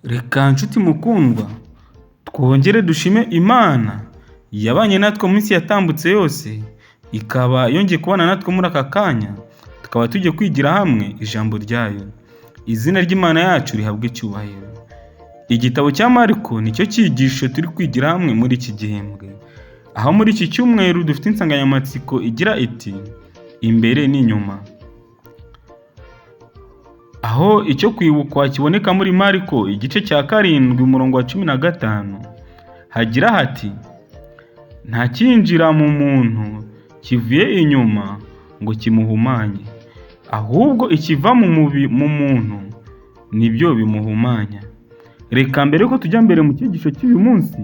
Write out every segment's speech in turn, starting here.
Reka nshuti mukundwa twongere dushime Imana yabanye natwe mu minsi yatambutse yose, ikaba yongeye kubana natwe muri aka kanya, tukaba tugiye kwigira hamwe ijambo ryayo. Izina ry'Imana yacu rihabwe icyubahiro. Igitabo cya Mariko nicyo cyigisho turi kwigira hamwe muri iki gihembwe, aho muri iki cyumweru dufite insanganyamatsiko igira iti imbere n'inyuma. Aho icyo kwibukwa kiboneka muri Mariko igice cya 7 umurongo wa 15 hagira hati nta cyinjira mu muntu kivuye inyuma ngo kimuhumanye, ahubwo ikiva mu muntu nibyo bimuhumanya. Reka mbere ko tujya mbere mu cyigisho cy'uyu munsi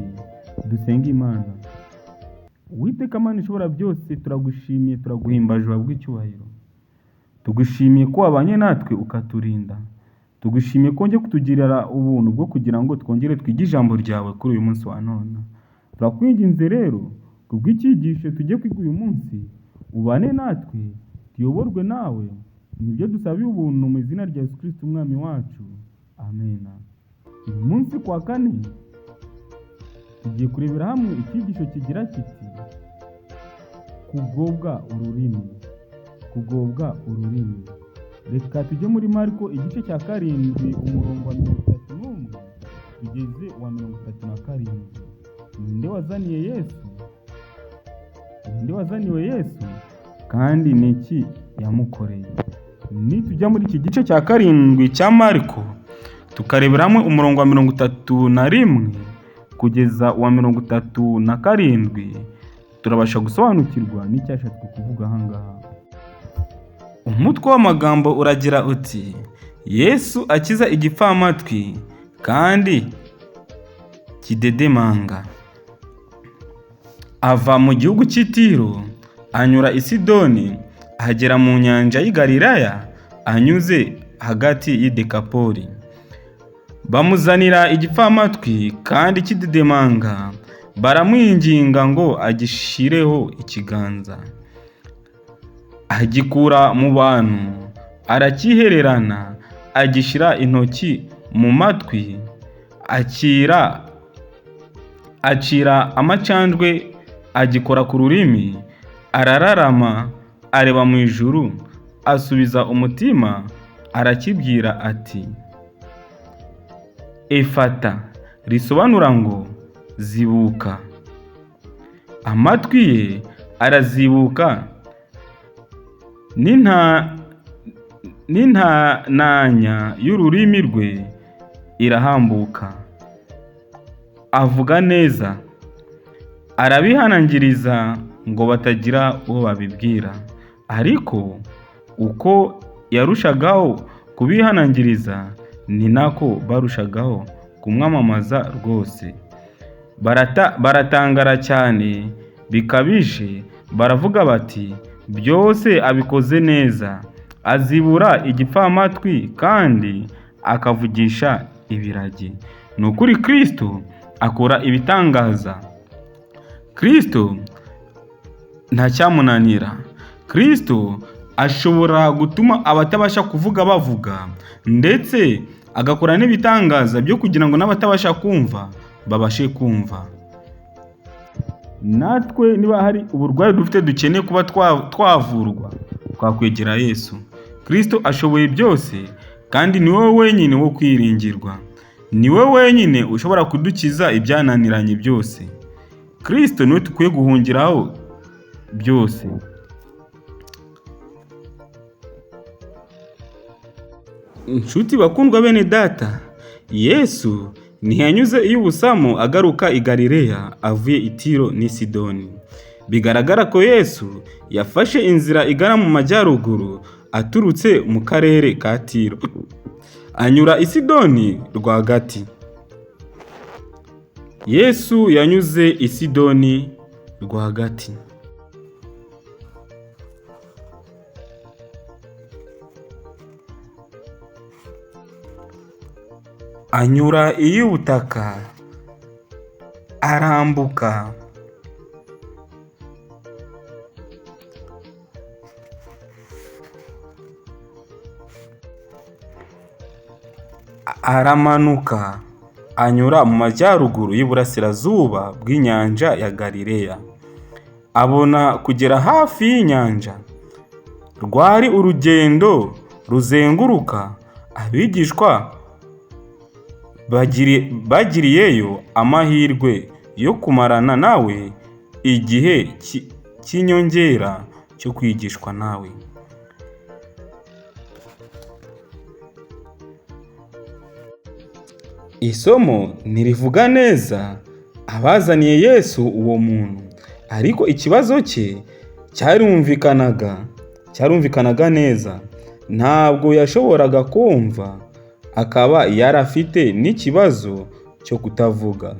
dusenge Imana. Uwiteka Mana ishobora byose, turagushimiye, turaguhimbaje, uhabwe icyubahiro. Tugushimiye ko wabanye natwe ukaturinda. Tugushimiye ko wongeye kutugirira ubuntu bwo kugira ngo twongere twige ijambo ryawe kuri uyu munsi wa none. Turakwinginze rero kubw'icyigisho tugiye kwiga uyu munsi, ubane natwe, tuyoborwe nawe, nibyo dusabiye ubuntu mu izina rya Yesu Kristo Umwami wacu. Amen. Uyu munsi ku wa kane tugiye kurebera hamwe icyigisho kigira kiti kugobwa ururimi. Kugobwa ururimi. Reka tujye muri Mariko igice cya 7 umurongo wa 31 tugeze wa 37. Ninde wazaniye Yesu? Ninde wazaniwe Yesu? Kandi ni iki yamukoreye? Nitujya muri iki gice cya 7 cya Mariko tukarebera hamwe umurongo wa 31 kugeza wa 37, turabasha gusobanukirwa n'icyashatswe kuvuga aha ngaha. Umutwe w'amagambo uragira uti Yesu akiza igipfamatwi kandi kidedemanga. Ava mu gihugu cy'i Tiro anyura i Sidoni agera mu nyanja y'i Galilaya anyuze hagati y'i Dekapoli. Bamuzanira igipfamatwi kandi kidedemanga, baramwinginga ngo agishireho ikiganza. Agikura mu bantu arakihererana, agishyira intoki mu matwi, acira amacandwe, agikora ku rurimi, arararama, areba mu ijuru, asubiza umutima, arakibwira ati Efata, risobanura ngo zibuka. Amatwi ye arazibuka n'intananya y'ururimi rwe irahambuka, avuga neza. Arabihanangiriza ngo batagira uwo babibwira, ariko uko yarushagaho kubihanangiriza ni nako barushagaho kumwamamaza rwose. Baratangara cyane bikabije, baravuga bati byose abikoze neza, azibura igipfamatwi kandi akavugisha ibiragi. Ni ukuri Kristo akora ibitangaza. Kristo ntacyamunanira. Kristo ashobora gutuma abatabasha kuvuga bavuga, ndetse agakora n'ibitangaza byo kugira ngo n'abatabasha kumva babashe kumva. Natwe niba hari uburwayi dufite dukeneye kuba twavurwa, twakwegera Yesu. Kristo ashoboye byose kandi ni wowe wenyine wo kwiringirwa. Ni wowe wenyine ushobora kudukiza ibyananiranye byose. Kristo niwe dukwiye guhungiraho byose. Inshuti bakundwa bene data, Yesu ntiyanyuze iy'ubusamo agaruka i Galileya avuye i Tiro n'i Sidoni. Bigaragara ko Yesu yafashe inzira igana mu majyaruguru aturutse mu karere ka Tiro, anyura i Sidoni rwagati. Yesu yanyuze i Sidoni rwagati. Anyura iy'ubutaka arambuka aramanuka. Anyura mu majyaruguru y'iburasirazuba bw'inyanja ya Galileya, abona kugera hafi y'inyanja. Rwari urugendo ruzenguruka. Abigishwa bagiriyeyo amahirwe yo kumarana nawe igihe cy'inyongera cyo kwigishwa nawe. Isomo ntirivuga neza abazaniye Yesu uwo muntu, ariko ikibazo cye cyarumvikanaga neza. Ntabwo yashoboraga kumva, akaba yari afite n'ikibazo cyo kutavuga.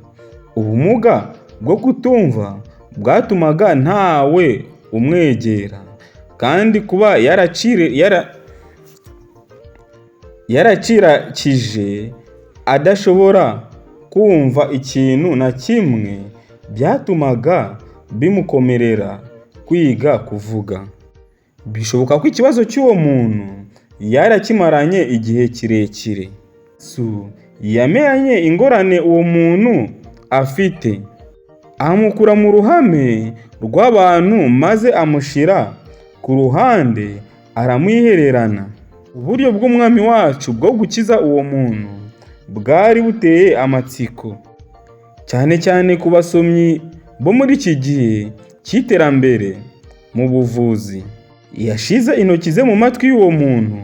Ubumuga bwo kutumva bwatumaga ntawe umwegera, kandi kuba yaracirakije adashobora kumva ikintu na kimwe byatumaga bimukomerera kwiga kuvuga. Bishoboka ko ikibazo cy'uwo muntu yarakimaranye igihe kirekire. Yesu yamenye ingorane uwo muntu afite, amukura mu ruhame rw'abantu maze amushyira ku ruhande aramwihererana. Uburyo bw'Umwami wacu bwo gukiza uwo muntu bwari buteye amatsiko, cyane cyane ku basomyi bo muri iki gihe cy'iterambere mu buvuzi. Yashyize intoki ze mu matwi y'uwo muntu,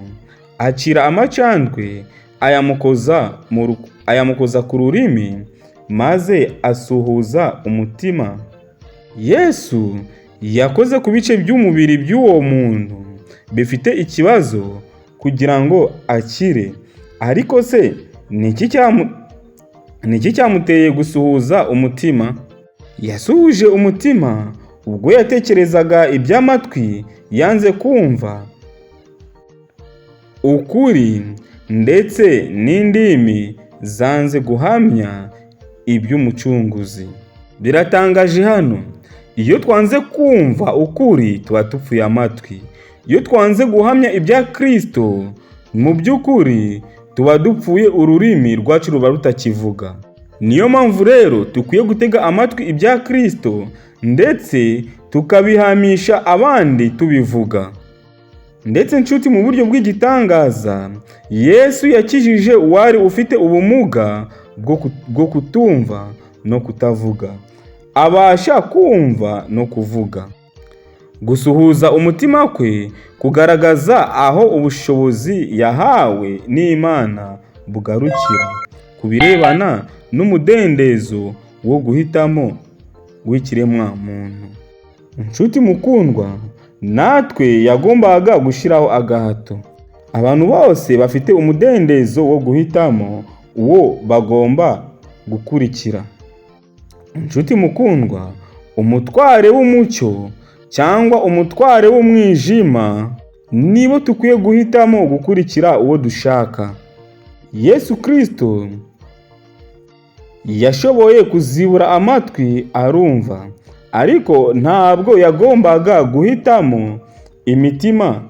acira amacandwe ayamukoza ku rurimi, maze asuhuza umutima. Yesu yakoze ku bice by'umubiri by'uwo muntu bifite ikibazo kugira ngo akire. Ariko se ni iki cyamuteye gusuhuza umutima? Yasuhuje umutima ubwo yatekerezaga iby'amatwi yanze kumva ukuri ndetse n'indimi zanze guhamya iby'Umucunguzi. Biratangaje hano, iyo twanze kumva ukuri tuba dupfuye amatwi. Iyo twanze guhamya ibya Kristo, mu by'ukuri tuba dupfuye, ururimi rwacu ruba rutakivuga. Niyo mpamvu rero dukwiye gutega amatwi ibya Kristo ndetse tukabihamisha abandi tubivuga. Ndetse nshuti, mu buryo bw'igitangaza Yesu yakijije uwari ufite ubumuga bwo kutumva no kutavuga, abasha kumva no kuvuga. Gusuhuza umutima kwe kugaragaza aho ubushobozi yahawe n'Imana bugarukira ku birebana n'umudendezo wo guhitamo w'ikiremwamuntu. Nshuti mukundwa, natwe yagombaga gushyiraho agahato. Abantu bose bafite umudendezo wo guhitamo uwo bagomba gukurikira. Nshuti mukundwa, umutware w'umucyo cyangwa umutware w'umwijima nibo dukwiye guhitamo gukurikira uwo dushaka. Yesu Kristo yashoboye kuzibura amatwi arumva, ariko ntabwo yagombaga guhitamo imitima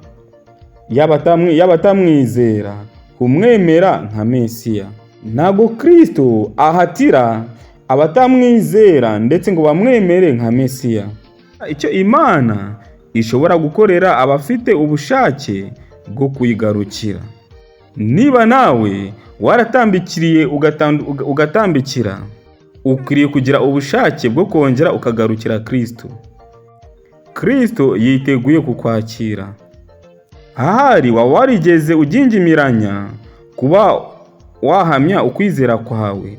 y'abatamwizera kumwemera nka Mesiya. Ntabwo Kristo ahatira abatamwizera ndetse ngo bamwemere nka Mesiya. Icyo Imana ishobora gukorera abafite ubushake bwo kuyigarukira. Niba nawe waratambikiriye ugatambikira, ukwiriye kugira ubushake bwo kongera ukagarukira Kristo. Kristo yiteguye kukwakira. Ahari waba warigeze ugingimiranya kuba wahamya ukwizera kwawe,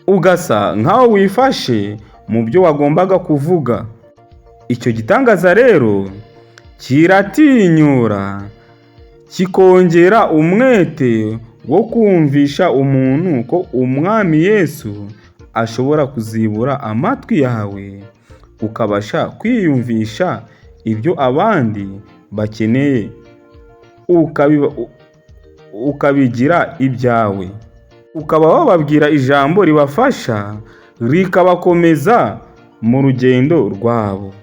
ugasa nkaho wifashe mu byo wagombaga kuvuga. Icyo gitangaza rero kiratinyura, kikongera umwete wo kumvisha umuntu ko Umwami Yesu ashobora kuzibura amatwi yawe, ukabasha kwiyumvisha ibyo abandi bakeneye, ukabigira ibyawe, ukaba wababwira ijambo ribafasha rikabakomeza mu rugendo rwabo.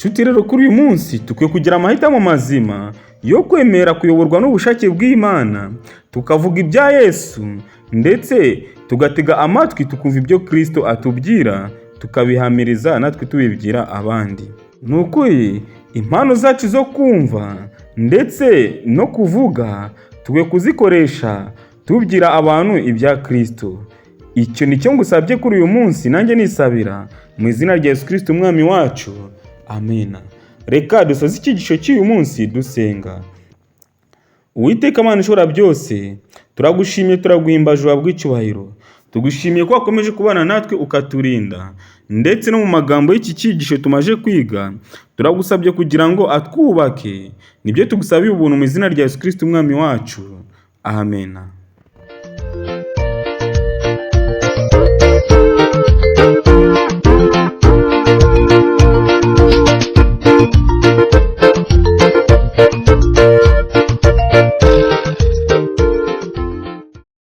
Nshuti rero, kuri uyu munsi dukwiye kugira amahitamo mazima yo kwemera kuyoborwa n'ubushake bw'Imana, tukavuga ibya Yesu, ndetse tugatega amatwi tukumva ibyo Kristo atubwira, tukabihamiriza natwe tubibwira abandi. Ni ukuri impano zacu zo kumva ndetse no kuvuga tukwiye kuzikoresha tubwira abantu ibya Kristo. Icyo ni cyo ngusabye kuri uyu munsi, nanjye nisabira mu izina rya Yesu Kristo Umwami wacu. Amena. Reka dusoze icyigisho cy'uyu munsi dusenga. Uwiteka Mana ishobora byose, turagushimiye, turaguhimbaje, uhabwe icyubahiro. Tugushimiye ko wakomeje kubana natwe ukaturinda, ndetse no mu magambo y'iki cyigisho tumaze kwiga, turagusabye kugira ngo atwubake. Nibyo tugusabiye ubuntu mu izina rya Yesu Kristo Umwami wacu. Amena.